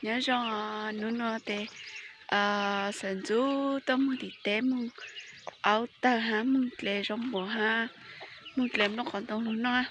Nyob zoo, hnub no ces xav ntxub tuaj moog tim teb moog aub tawg hab moog dle zaub npua hab moog dle nplooj qhov ntoo lug noj.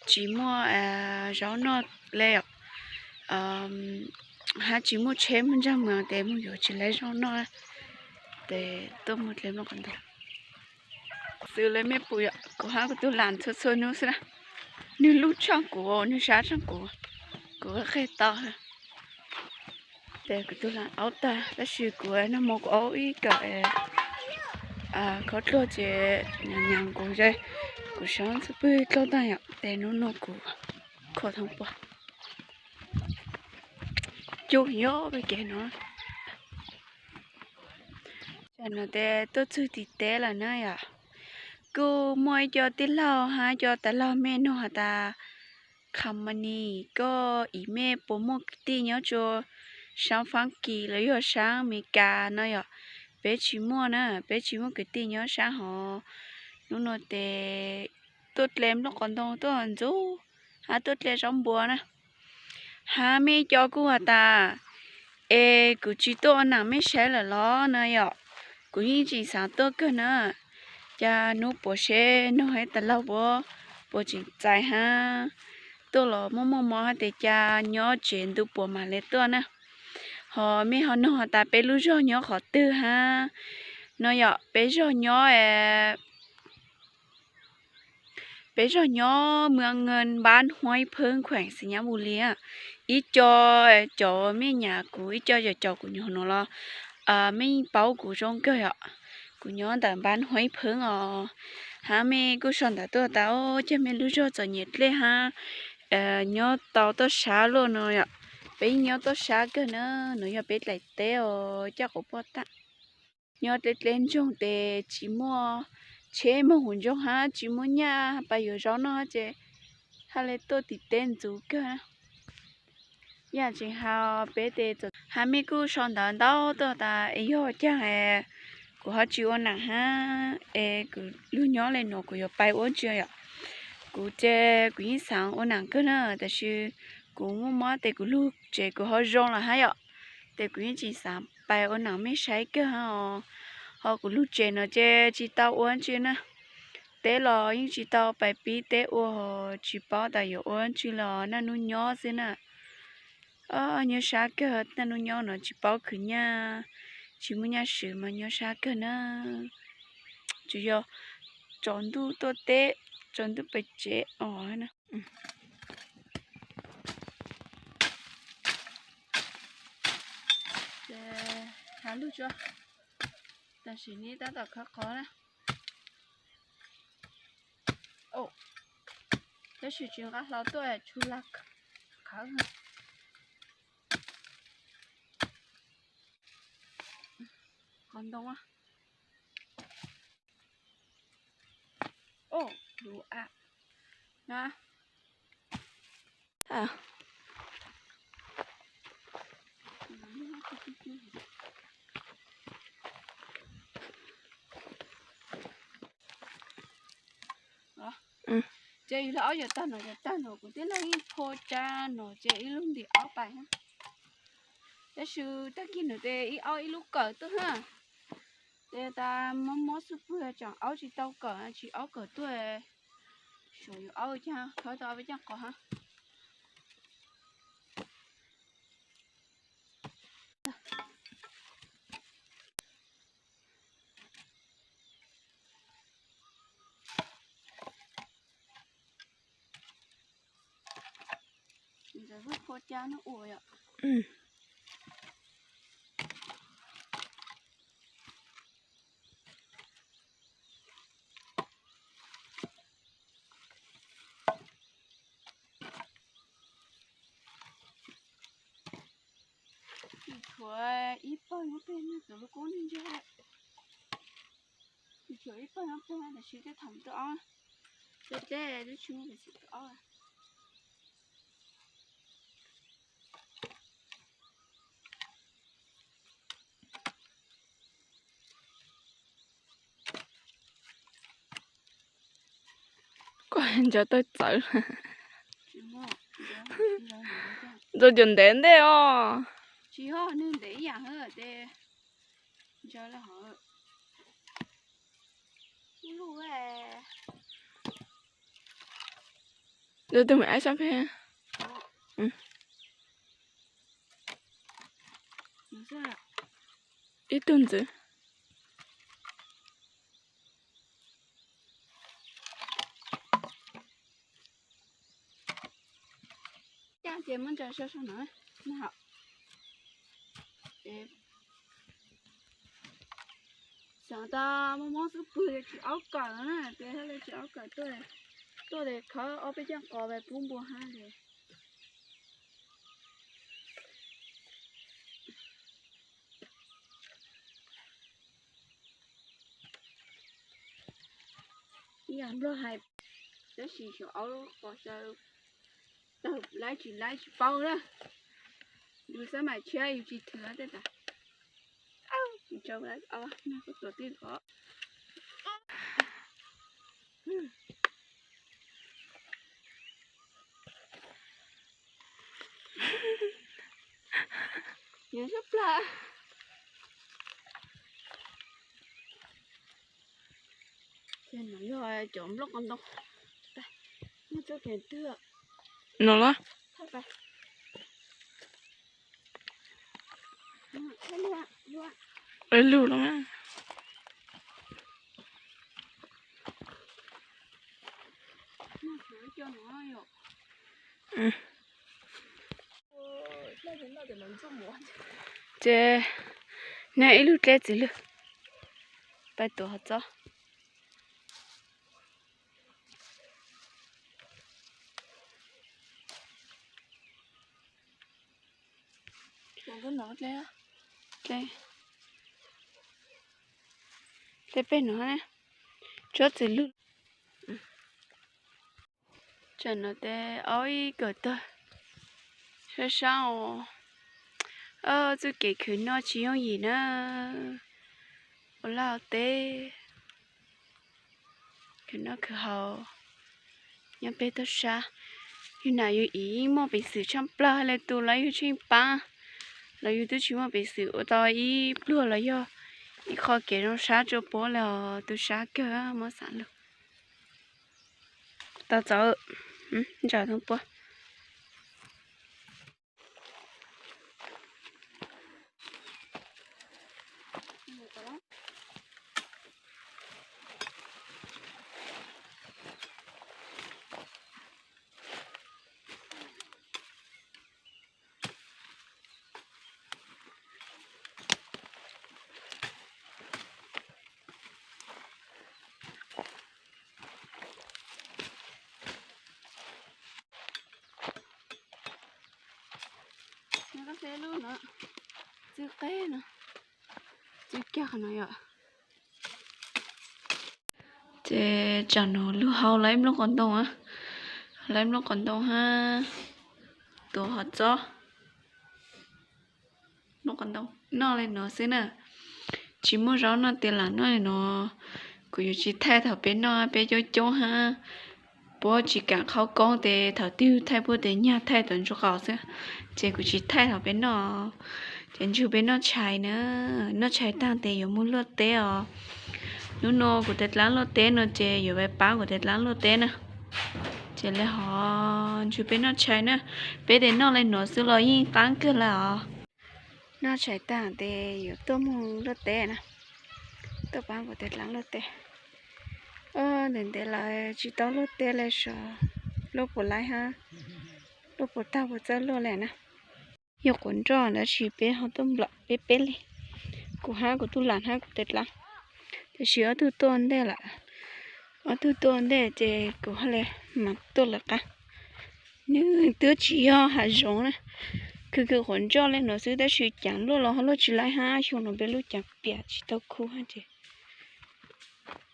Tsis muaj zaub noj le, hab tsis muaj tsheb moog ntsag moog ces moog yuav tsis le zaub noj, ces tuaj moog dle nplooj qhov ntoo. Xws le mej pum yom, kuv hab kuv tug laam txhua txhua nub xwb na. Nwg lug tshaaj kuv, nwg sab tshaaj kuv, kuv qeg tau. Ces kuv tug laam aub tag, tab sis kuv nag hmo kuv aub ib kawm khob dluag ces nyav nyav kuv, kuv sab xub pwg dlhau taag yom, ces nub nua kuv kho thoob puag. Cub nyob pem kev no. Tam no ces tuaj txug tim teb lawm na yom. Kuj muaj ib co tij laug hab ib co tas laug mej nug has tas, Qha Mas Nis, koj ib mej puas muaj kwv tij nyob rua saab Faab Kis los yog saab Amelikas no yom? Peb tsis muaj na, peb tsis muaj kwv tij nyob saab hov. Nub nua ces tuaj dle nplooj qhov ntoo tuaj ntxub, hab tuaj dle zaub npua na. Hab mej co kuj has tas, es kuv tsis tuaj ua naam mej saib lawm los no yom? Kuv yeej tseem xaav tuaj kawg na. Ca nub puas seb nug hab tas laug puas, puas tseem txais hab tuaj los muaj muaj mob hab tes ca nyob tsev ntu puas mam le tuaj na. Ho mej ho nug has tas peb lub zog nyob qhov twg hab no yom? Peb zog nyob Peb zog nyob mws npab Huaib Pheeb, khueem Xais Nyab Npus Lis. Ib co cov mej nyam kuv, ib co cov cov kuv nyuam no los mej yeej paub kuv zoo kawg yom. Kuv nyob ntawm npab Huaib Pheeb os. Hab mej kuj sau ntawv tuaj tas, ua caag mej lub zog txom nyem dlej hab nyob tau toj sab luaj no yom? Peb yeej nyob toj sab kawg na, nuav yog peb dlaim teb os, caj quas poj tag. Nyob dleb dleb ntsoog tes tsis muaj tsheb moog huv ntsoog hab tsis muaj nyaj pais yuav zaub noj ces hab le tuaj tim teb ntxuv kawg. Yam tseem has peb tes, hab mej kuj sau ntawv ntau tuaj tas es yog caag kuv ho tsis ua naam hab es kuv lug nyob le nuav kuv yuav pais ua tsi yom? Kuv ces kuv yeej xaav ua naam kawg na, tab sis kuv muaj mob tes kuv lug tsev kuv ho zoo lawm hab yom. Tes kuv yeej tseem xaav pais ua naam mej saib kawg hab os. Ho kuv lug tsev no ces tsis tau ua tsi na. Teb los yeej tsis tau pais pib teb ua, tsis paub tas yuav ua tsi los naj nub nyob xwb na. Nyob sab kawg, naj nub nyob no tsis paub khwv nyaj, tsis muaj nyaj swv mas nyob sab kawg na. Tsuas yog tsaus ntuj tuaj teb, tsaus ntuj pem tsev os na. Ces hab lug tso, tam sim no tab tom khawb qhov na. Tab sis tsis nqa hlau tuaj, tsuas lag khawb. Qhov ntoo a, ces yus lug aub yog tag no, yog tag no kuv tij laug yeej phua ca no ces ib lub ntim aub pais hab. Tab sis tag kis no ces ib aub ib lub kawm tuaj hab. Ces tas mob mob xub pwg tseem aub tsis tau kawm, tsis aub kawm tuaj, saum yus aub caag khawb tau peb caaj qos hab. Ntawd lub phua ca no ua yom. Tsis tshuav ib pawg nyob pem no, tus lub kub ntog ntog. Tsis tshuav ib pawg nyob pem, tab sis tej thaum tuaj aub, tej lub tsis muaj peev xwm tuaj aub. Koj ncaws tawg txawv. Ntxuav cov ntev ntej os. Tsis yog, nws ntev ib yam hov ces ntsaws lawm hov. Ntxuav tus me ab sab pheej. Ib tug ntxwv. Ces muab ntsaws sab sab no na. Xyov tas mob mob xub pwg tsis aub kawm na, ces thiaj li tsis aub kawm tuaj, tuaj ces khawb ob peb caj qos pub npua hab ces. Ib yam nplog hais, tab sis xyov aub qos xyaw tawg laib tsis laib tsis paub na. Yus xab maim tshiab yus tsis thwm tej tas. Tsis tau, tuav tij qov. Nyob sab plag. Ces no yog cov nplooj qos ntoo. Muaj txoj kev twg no los? Lug los. Ces nag ib lub dleb txiv lwg, pais tuav hov txob. Dleb pem no, tsob txiv lwg. Tsam no tes aub ib kawm tawg, sab sab os. Txoj kev khwv noj tsis yooj yim na, ua laj ua teb, khwv noj khwv haus nyob pem toj sab. Yus nam yus txiv yeej muaj peev xwm tshaj plaws li, tus los yus tsheej paab, los yus twb tsis muaj peev xwm ua tau ib pluag los yog ib qho kev zoo sab rua puab li os. Tu sab kawg muab xaav lug. Tau txaus, ntsam thoob puab. Lub no, txwj qeb no, txwj cag no yom. Ces tsam no lug hau lawv nplooj qos ntoo, hau lawv nplooj qos ntoo hab tuav hov txob. Noj li no xwb na, tsis muaj zaub noj tiag lam noj li no. Kuv yuav tsis thaij thaum peb noj, peb coob coob hab, puab tsis kam qhaub koob tes thaum twg thaij puab tes nyag thaij tom ntsuj qaus xwb, ces kuv tsis thaij thaum peb noj. Ces ntsug peb noj tshais na, noj tshais taag tes yuav mus luaj teb os. Hnub no kuv tes dlaab luaj teb no ces yuav pab kuv tes dlaab luaj teb na. Ces le hov ntsug peb noj tshais na, peb tes noj li no xwb los yeej qaab kawg lawm os. Noj tshais taag tes yuav tuaj mus luaj teb na, tuaj pab kuv tes dlaab luaj teb. Ntev ntev lawm tsis tau luaj teb li, xyov luaj puas laib hab, luaj puas tag puas txawj luaj li na. Yog quav nroj tab sis peb ho tuaj nplom peb peb li, kuv hab kuv tub lam hab kuv tes dlaab, tab sis ob tug tuaj ntej lawm. Ob tug tuaj ntej ces kuv hab li mas tuaj lawv qab. Nws twb tsis yog hav zoov na, khwv khwv quav nroj li no xwb tab sis caav luaj los ho luaj tsis laib hab, xyoo no peb lub caav piam tsis tau khub hab ces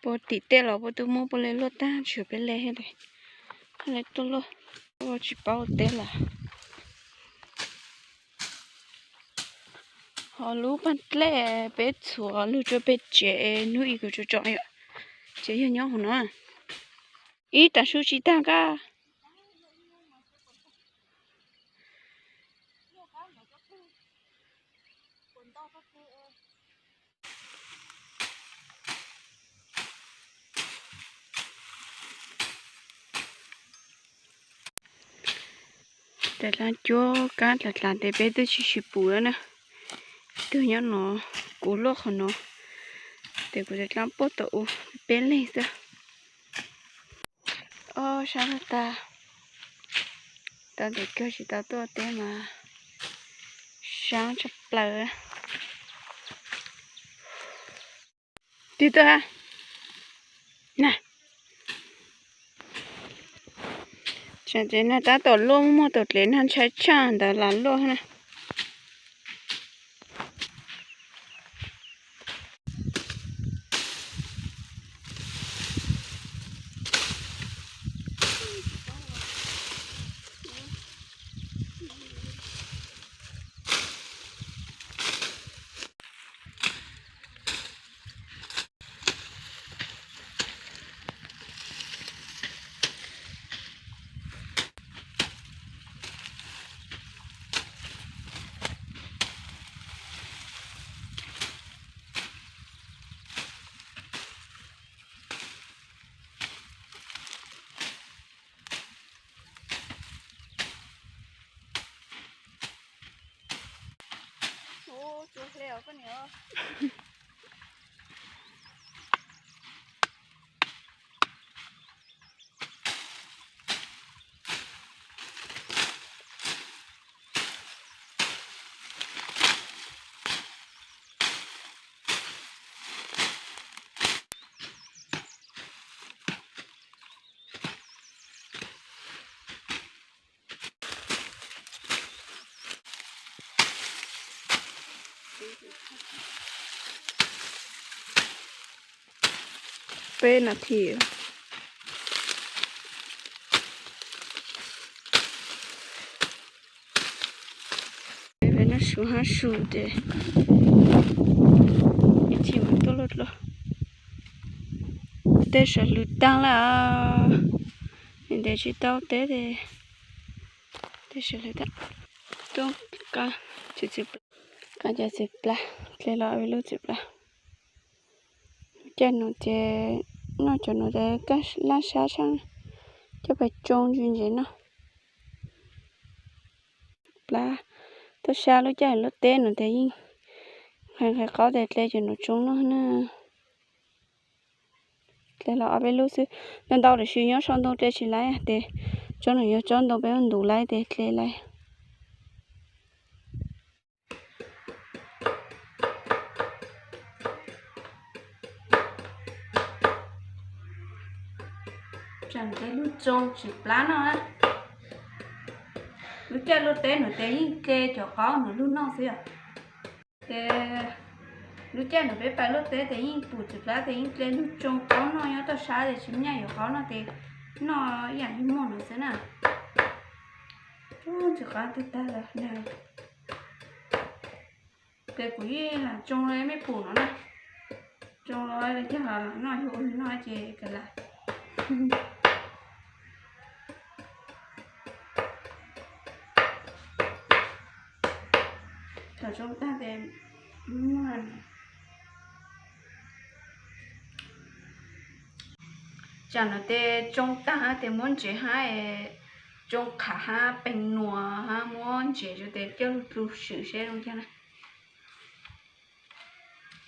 puag tim tej los puab twb muab puab li luaj tag, tsuav peb li hab tes hab li tuaj luaj, tsis paub ua teb lawm. Ho lub paag dlej peb txhuav lug rua peg tsev, hnub i kuv tsom tsom yom, ces yog nyob hauv no. Ib tag su tsis tag kab. Tes dlaab cuab kab dlav dlav tes peb twb tsis sib pum lawm na. Tug nyob no, kuv luaj qhov no, tes kuv tes dlaab puag tom u peb leeg xwb. Ob sab lug tag, tau ntawm kawg tsis tau tuaj teb mas saab tshaj plaws. Twg tuaj ha? Na, tseem ces nag tab tom luaj, muaj tus dlev nag ntshai tshaj ntawd lam luaj na. Peb nas this. Peb noj su hab su ces ib chim mam tuaj luaj dlua. Teb sawv lwm taag lawm, ntev tsis tau teb, teb sawv lwm taag. Tuaj qab txiv plab, dle los ob peb lub txiv plab. Caij nuav ces noj cov nuav ces laj sab tshaj, coj pais tsoo ntsis ntsev noj. Plab tuaj sab lub caij lub teb nuav ces yeej nqhis nqhis qaub tes dle cov nuav tsoo noj na. Dle los ob peb lub xwb, ntau ntau tab sis nyob sau ntoo dle tsis laib tes tsob nuav yog tsob ntoo peb ua ntuv laib tes dle laib. Tseem ces lub tsoo txiv plab noj na. Lub caij lub teb nuav ces yeej dle cov qaub nuav lug noj xwb os. Ces lub caij nuav peb pais luaj teb ces yeej pum txiv plab ces yeej dle lug tsoo qaub noj, nyob toj sab ces tsis muaj nyaj yuav qaub noj ces noj ib yam li muaj nuav xwb na. Txiv qaub twb tag lawm na. Ces kuv yeej lam tsoo li mej pum no na. Tsoo los yog lam noj, yog ua li noj ces kawg lam. Thaum tsoo tag ces muag. Tsam no ces tsoo tag ces muab ntsev hab, tsoo qhav hab, peeg nuav hab, muab ntsev rua tes coj lug dlua swm seb zoo caag na.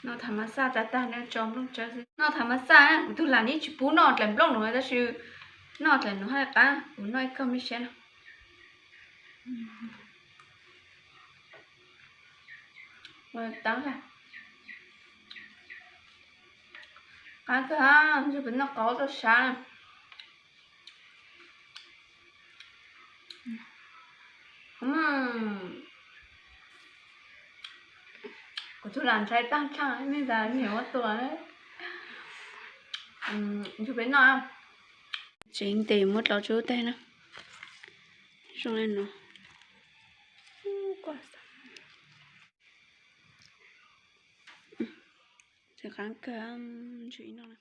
Noj thav mas xaj tag tag noj tso nplooj tsawb xwb. Noj thav mas xaj, kuv tug lam nib tsis pub noj dlaim nplooj nuav tab sis noj dlaim nuav hab qab, kuv noj ib kawg mej saib na. Ua tab, qab kawg, ntshe puas noj qaub toj sab. Kuv tug lam ntshai tag tshaj, mej tas nyiam ua tua. Ntshe peb noj. Tsev tes muab dlov tsub tag na. Zoo le nuav. Tseem qab kawg, ntshe ib noj na.